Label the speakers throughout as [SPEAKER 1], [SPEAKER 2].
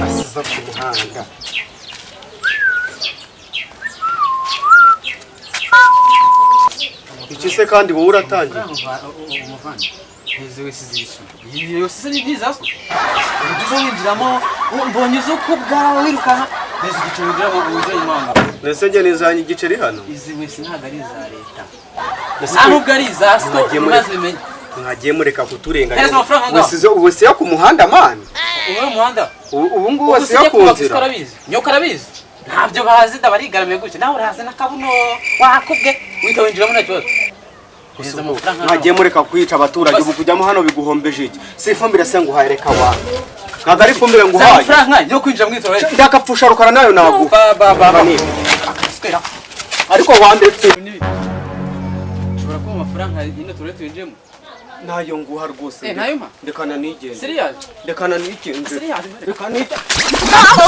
[SPEAKER 1] Asiza ku muhanda. Iki se kandi wowe uratangiye?
[SPEAKER 2] Umuvandi ntizi wese zibisuma yose ni byiza so ugize winjiramo mbonye uzi uko ubwawe wirukanka mbese igiceri winjiramo winjira imanga.
[SPEAKER 1] Mbese njye nizanye igiceri hano?
[SPEAKER 2] Izi wese ntabwo ari iza leta,
[SPEAKER 1] Mbese
[SPEAKER 2] nta nubwo ari iza so.
[SPEAKER 1] Mwagiye muri-
[SPEAKER 2] Ntibazimenye.
[SPEAKER 1] Mwagiye mureka kuturenganya.
[SPEAKER 2] Neza amafaranga angahe?
[SPEAKER 1] Wese wese yo ku muhanda, man.
[SPEAKER 2] Ubu ni umuhanda.
[SPEAKER 1] Ubu ngubu
[SPEAKER 2] Ubu
[SPEAKER 1] wese yo
[SPEAKER 2] sijya
[SPEAKER 1] ku
[SPEAKER 2] kubaka
[SPEAKER 1] nzira.
[SPEAKER 2] isuka arabizi, nyoka arabizi, ntabyo bazi, ndabarigaramuye gutya, nawe uraza n'akabuno wakubwe uhita winjiramo, nta kibazo. Neza amafaranga.
[SPEAKER 1] Mwagiye mureka kwica abaturage. Ubu kujyamo hano biguhombeje iki? Si ifumbire se nguhaye? Reka wa, ntabwo ari ifumbire
[SPEAKER 2] Za
[SPEAKER 1] nguhaye.
[SPEAKER 2] Amafaranga yo kwinjira mu itorero.
[SPEAKER 1] Ndakapfusha rukara nayo naguha.
[SPEAKER 2] Ba ba ba ba.
[SPEAKER 1] Ni ariko wandetse.
[SPEAKER 2] Ushobora kuba amafaranga ino turere twinjiyemo.
[SPEAKER 1] Nayo nguha rwose.
[SPEAKER 2] Eh, nayo mpa?
[SPEAKER 1] Ndekana nigende.
[SPEAKER 2] Serious?
[SPEAKER 1] Ndekana nigende.
[SPEAKER 2] Serious?
[SPEAKER 1] Reka nige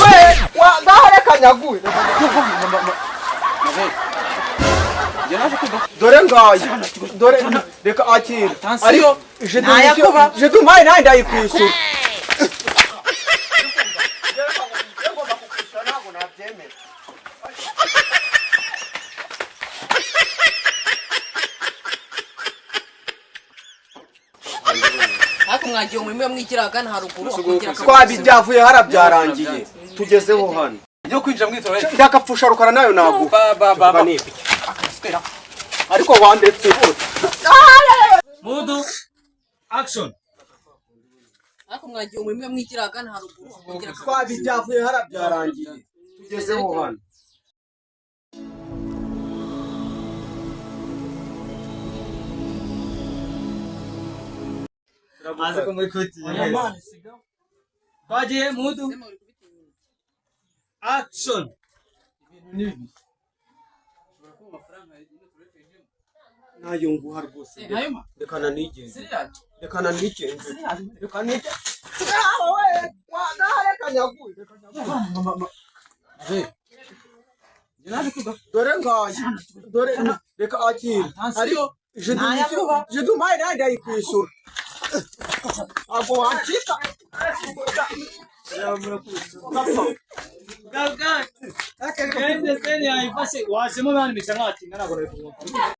[SPEAKER 1] we ngaho, reka nyaguhe.
[SPEAKER 2] Njye naje kwiga.
[SPEAKER 1] Dore ngayo, dore, reka akira.
[SPEAKER 2] Attention.
[SPEAKER 1] Ariko je dumaye nawe ndayikwishyura.
[SPEAKER 3] Ariko mwagiye umurimo mwigira ahagana haruguru akongera.
[SPEAKER 1] Twabi byavuye harabyarangiye, tugezeho hano.
[SPEAKER 2] Yo kwinjira mu itorero.
[SPEAKER 1] Ndakapfusha rukara nayo naguha.
[SPEAKER 2] Ba ba ba ba.
[SPEAKER 1] Ni ariko wandetse.
[SPEAKER 4] Mood action.
[SPEAKER 3] Ariko mwagiye umurimo mwigira ahagana haruguru akongera.
[SPEAKER 1] Twabi byavuye harabyarangiye, tugezeho hano.
[SPEAKER 4] Aze ko muri kuti twagiye. Mood action.
[SPEAKER 1] Nayo nguha rwose.
[SPEAKER 2] Nayo mpa?
[SPEAKER 1] Rekana nigende.
[SPEAKER 2] Serious?
[SPEAKER 1] Rekana nigende, reka nige we ngaho, reka nyaguhe, reka nyaguhe.
[SPEAKER 2] Njye naje kwiga.
[SPEAKER 1] Dore ngayo, dore, reka akira. Ariko je dumaye nawe ndayikwishyura, ntabwo wancika.
[SPEAKER 4] Kandi sene yayifashe wajemo bana mica nkatinga ntabwo nari kumwumva.